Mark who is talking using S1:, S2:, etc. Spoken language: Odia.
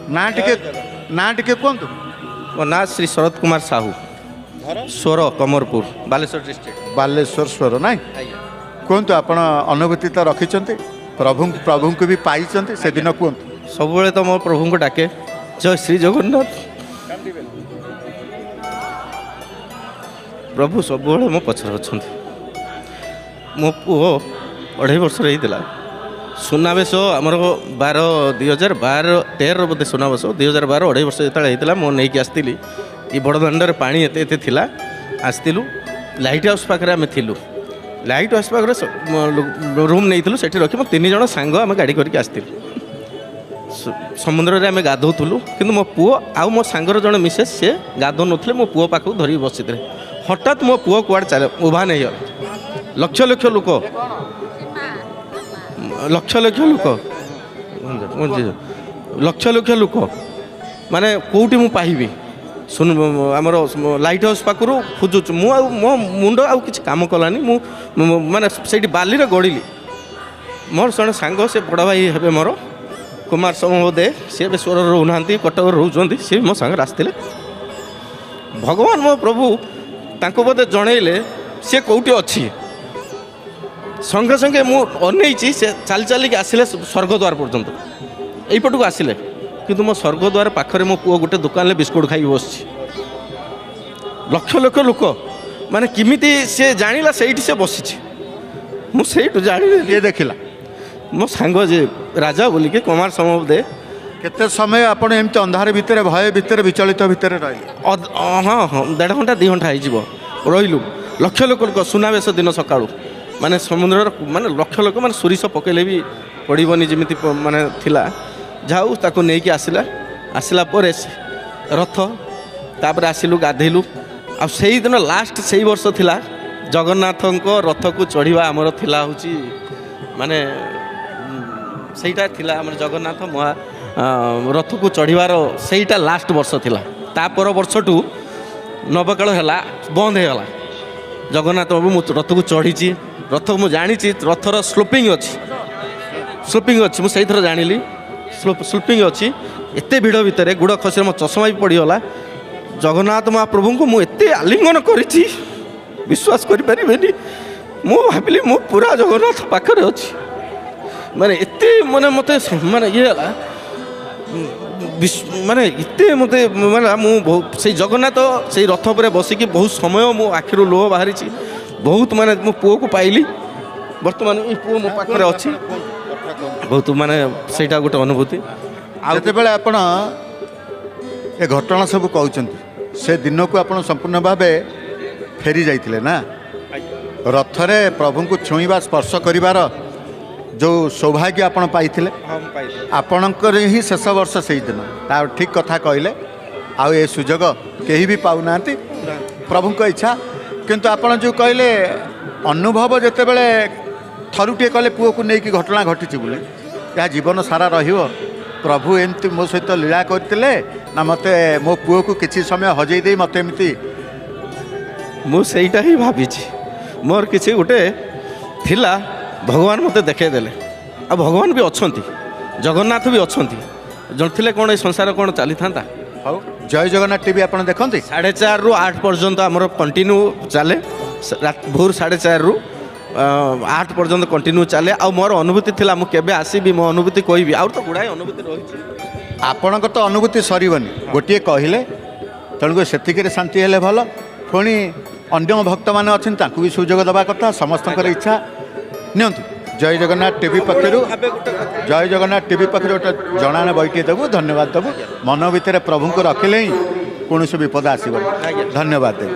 S1: ନା ଟିକେ, ନା ଟିକେ କୁହନ୍ତୁ।
S2: ମୋ ନାଁ ଶ୍ରୀ ଶରତ କୁମାର ସାହୁ, ସ୍ୱର, କମରପୁର, ବାଲେଶ୍ୱର ଡିଷ୍ଟ୍ରିକ୍ଟ।
S1: ବାଲେଶ୍ୱର ସ୍ୱର ନାଇଁ? କୁହନ୍ତୁ, ଆପଣ ଅନୁଭୂତି ତ ରଖିଛନ୍ତି, ପ୍ରଭୁଙ୍କୁ ବି ପାଇଛନ୍ତି, ସେଦିନ କୁହନ୍ତୁ।
S2: ସବୁବେଳେ ତ ମୋ ପ୍ରଭୁଙ୍କୁ ଡାକେ, ଜୟ ଶ୍ରୀ ଜଗନ୍ନାଥ। ପ୍ରଭୁ ସବୁବେଳେ ମୋ ପଛରେ ଅଛନ୍ତି। ମୋ ପୁଅ 2.5 ବର୍ଷର ହେଇଥିଲା ସୁନାବେଶ, ଆମର 12 2012 13 ବୋଧେ ସୁନାବେଶ, 2012, 2.5 ବର୍ଷ ଯେତେବେଳେ ହେଇଥିଲା ମୁଁ ନେଇକି ଆସିଥିଲି। ଏ ବଡ଼ ଦାଣ୍ଡରେ ପାଣି ଏତେ ଏତେ ଥିଲା, ଆସିଥିଲୁ। ଲାଇଟ୍ ହାଉସ୍ ପାଖରେ ଆମେ ଥିଲୁ, ଲାଇଟ୍ ହାଉସ୍ ପାଖରେ ରୁମ୍ ନେଇଥିଲୁ, ସେଠି ରଖି ମୋ 3 ଜଣ ସାଙ୍ଗ ଆମେ ଗାଡ଼ି କରିକି ଆସିଥିଲୁ। ସମୁଦ୍ରରେ ଆମେ ଗାଧୋଉଥିଲୁ, କିନ୍ତୁ ମୋ ପୁଅ ଆଉ ମୋ ସାଙ୍ଗର ଜଣେ ମିସେସ୍ ସେ ଗାଧୋଉନଥିଲେ, ମୋ ପୁଅ ପାଖକୁ ଧରିକି ବସିଥିଲେ। ହଠାତ୍ ମୋ ପୁଅ କୁଆଡ଼େ ଚାଲେ ଉଭାନ ହେଇଗଲା। ଲକ୍ଷ ଲକ୍ଷ ଲୋକ, ଲକ୍ଷ ଲକ୍ଷ ଲୋକ, ଲକ୍ଷ ଲକ୍ଷ ଲୋକ, ମାନେ କେଉଁଠି ମୁଁ ପାଇବି? ଶୁଣ, ଆମର ଲାଇଟ୍ ହାଉସ୍ ପାଖରୁ ଖୋଜୁଛୁ। ମୁଁ ଆଉ ମୋ ମୁଣ୍ଡ ଆଉ କିଛି କାମ କଲାନି, ମୁଁ ମାନେ ସେଇଠି ବାଲିରେ ଗଡ଼ିଲି। ମୋର ଜଣେ ସାଙ୍ଗ, ସେ ବଡ଼ ଭାଇ ହେବେ ମୋର, କୁମାର ସମୂହ ଦେ, ସିଏ ଏବେ ସ୍ୱରରେ ରହୁନାହାନ୍ତି, କଟକରେ ରହୁଛନ୍ତି, ସିଏ ମୋ ସାଙ୍ଗରେ ଆସିଥିଲେ। ଭଗବାନ ମୋ ପ୍ରଭୁ ତାଙ୍କୁ ବୋଧେ ଜଣେଇଲେ ସିଏ କେଉଁଠି ଅଛି। ସଙ୍ଗେ ସଙ୍ଗେ ମୁଁ ଅନେଇଛି, ସେ ଚାଲି ଚାଲିକି ଆସିଲେ ସ୍ୱର୍ଗଦ୍ୱାର ପର୍ଯ୍ୟନ୍ତ, ଏଇପଟକୁ ଆସିଲେ। କିନ୍ତୁ ମୋ ସ୍ୱର୍ଗଦ୍ୱାର ପାଖରେ ମୋ ପୁଅ ଗୋଟେ ଦୋକାନରେ ବିସ୍କୁଟ ଖାଇକି ବସିଛି। ଲକ୍ଷ ଲକ୍ଷ ଲୋକ, ମାନେ କେମିତି ସେ ଜାଣିଲା ସେଇଠି ସେ ବସିଛି? ମୁଁ ସେଇଠୁ ଜାଣିଲି।
S1: କିଏ ଦେଖିଲା?
S2: ମୋ ସାଙ୍ଗ ଯେ ରାଜା ବୋଲିକି, କୁମାର ସମ୍ଭବ ଦେ।
S1: କେତେ ସମୟ ଆପଣ ଏମିତି ଅନ୍ଧାର ଭିତରେ, ଭୟ ଭିତରେ, ବିଚଳିତ ଭିତରେ ରହିଲେ?
S2: ହଁ ହଁ, 1.5 ଘଣ୍ଟା 2 ଘଣ୍ଟା ହେଇଯିବ ରହିଲୁ। ଲକ୍ଷ ଲକ୍ଷ ଲୋକ ସୁନାବେଶ ଦିନ ସକାଳୁ, ମାନେ ସମୁଦ୍ରର ମାନେ ଲକ୍ଷ ଲୋକ, ମାନେ ସୋରିଷ ପକେଇଲେ ବି ପଡ଼ିବନି ଯେମିତି ମାନେ ଥିଲା। ଯାଉ ତାକୁ ନେଇକି ଆସିଲା, ଆସିଲା ପରେ ରଥ, ତାପରେ ଆସିଲୁ ଗାଧେଇଲୁ। ଆଉ ସେଇଦିନ ଲାଷ୍ଟ ସେଇ ବର୍ଷ ଥିଲା ଜଗନ୍ନାଥଙ୍କ ରଥକୁ ଚଢ଼ିବା ଆମର ଥିଲା, ହେଉଛି ମାନେ ସେଇଟା ଥିଲା ଆମର ଜଗନ୍ନାଥ ମହା ରଥକୁ ଚଢ଼ିବାର ସେଇଟା ଲାଷ୍ଟ ବର୍ଷ ଥିଲା। ତା ପର ବର୍ଷଠୁ ନବକାଳ ହେଲା, ବନ୍ଦ ହେଇଗଲା। ଜଗନ୍ନାଥ ବାବୁ ମୁଁ ରଥକୁ ଚଢ଼ିଛି, ରଥକୁ ମୁଁ ଜାଣିଛି, ରଥର ସ୍ଲୋପିଂ ଅଛି, ସ୍ଲୋପିଂ ଅଛି, ମୁଁ ସେଇଥର ଜାଣିଲି ସ୍ଲୋପିଂ ଅଛି। ଏତେ ଭିଡ଼ ଭିତରେ ଗୁଡ଼ ଖସିରେ ମୋ ଚଷମା ବି ପଡ଼ିଗଲା। ଜଗନ୍ନାଥ ମହାପ୍ରଭୁଙ୍କୁ ମୁଁ ଏତେ ଆଲିଙ୍ଗନ କରିଛି, ବିଶ୍ୱାସ କରିପାରିବେନି। ମୁଁ ଭାବିଲି ମୁଁ ପୁରା ଜଗନ୍ନାଥ ପାଖରେ ଅଛି, ମାନେ ଏତେ ମାନେ ମୋତେ ମାନେ ଇଏ ହେଲା, ମାନେ ଏତେ ମୋତେ ମାନେ ମୁଁ ସେଇ ଜଗନ୍ନାଥ ସେଇ ରଥ ଉପରେ ବସିକି ବହୁତ ସମୟ ମୋ ଆଖିରୁ ଲୁହ ବାହାରିଛି ବହୁତ। ମାନେ ମୋ ପୁଅକୁ ପାଇଲି, ବର୍ତ୍ତମାନ ଏଇ ପୁଅ ମୋ ପାଖରେ ଅଛି, ବହୁତ ମାନେ ସେଇଟା ଗୋଟେ ଅନୁଭୂତି।
S1: ଆଉ ଯେତେବେଳେ ଆପଣ ଏ ଘଟଣା ସବୁ କହୁଛନ୍ତି, ସେ ଦିନକୁ ଆପଣ ସମ୍ପୂର୍ଣ୍ଣ ଭାବେ ଫେରି ଯାଇଥିଲେ ନା? ରଥରେ ପ୍ରଭୁଙ୍କୁ ଛୁଇଁବା, ସ୍ପର୍ଶ କରିବାର ଯେଉଁ ସୌଭାଗ୍ୟ ଆପଣ ପାଇଥିଲେ, ଆପଣଙ୍କର ହିଁ ଶେଷ ବର୍ଷ ସେଇଦିନ। ତା ଠିକ୍ କଥା କହିଲେ, ଆଉ ଏ ସୁଯୋଗ କେହି ବି ପାଉନାହାନ୍ତି, ପ୍ରଭୁଙ୍କ ଇଚ୍ଛା। କିନ୍ତୁ ଆପଣ ଯେଉଁ କହିଲେ ଅନୁଭବ, ଯେତେବେଳେ ଥରୁଟିଏ କଲେ ପୁଅକୁ ନେଇକି ଘଟଣା ଘଟିଛି ବୋଲି, ଏହା ଜୀବନ ସାରା ରହିବ। ପ୍ରଭୁ ଏମିତି ମୋ ସହିତ ଲୀଳା କରିଥିଲେ ନା ମୋତେ ମୋ ପୁଅକୁ କିଛି ସମୟ ହଜେଇ ଦେଇ ମୋତେ ଏମିତି?
S2: ମୁଁ ସେଇଟା ହିଁ ଭାବିଛି। ମୋର କିଛି ଗୋଟେ ଥିଲା, ଭଗବାନ ମୋତେ ଦେଖାଇ ଦେଲେ। ଆଉ ଭଗବାନ ବି ଅଛନ୍ତି, ଜଗନ୍ନାଥ ବି ଅଛନ୍ତି, ଥିଲେ କ'ଣ ଏ ସଂସାର କ'ଣ ଚାଲିଥାନ୍ତା?
S1: ହଉ, ଜୟ ଜଗନ୍ନାଥ ଟିଭି ଆପଣ ଦେଖନ୍ତି?
S2: 4:30ରୁ 8 ପର୍ଯ୍ୟନ୍ତ ଆମର କଣ୍ଟିନ୍ୟୁ ଚାଲେ, ଭୋର 4:30ରୁ 8 ପର୍ଯ୍ୟନ୍ତ କଣ୍ଟିନ୍ୟୁ ଚାଲେ। ଆଉ ମୋର ଅନୁଭୂତି ଥିଲା ମୁଁ କେବେ ଆସିବି, ମୋ ଅନୁଭୂତି କହିବି। ଆଉ ତ ଗୁଡ଼ାଏ ଅନୁଭୂତି ରହିଛି।
S1: ଆପଣଙ୍କର ତ ଅନୁଭୂତି ସରିବନି, ଗୋଟିଏ କହିଲେ, ତେଣୁକରି ସେତିକିରେ ଶାନ୍ତି ହେଲେ ଭଲ। ପୁଣି ଅନ୍ୟ ଭକ୍ତମାନେ ଅଛନ୍ତି, ତାଙ୍କୁ ବି ସୁଯୋଗ ଦେବା କଥା, ସମସ୍ତଙ୍କର ଇଚ୍ଛା। ନିଅନ୍ତୁ, ଜୟ ଜଗନ୍ନାଥ ଟିଭି ପକ୍ଷରୁ, ଜୟ ଜଗନ୍ନାଥ ଟିଭି ପକ୍ଷରୁ ଗୋଟେ ଜଣାଣ ବହିଟିଏ ଦେବୁ, ଧନ୍ୟବାଦ ଦେବୁ। ମନ ଭିତରେ ପ୍ରଭୁଙ୍କୁ ରଖିଲେ ହିଁ କୌଣସି ବିପଦ ଆସିବନି। ଧନ୍ୟବାଦ ଦେବୁ।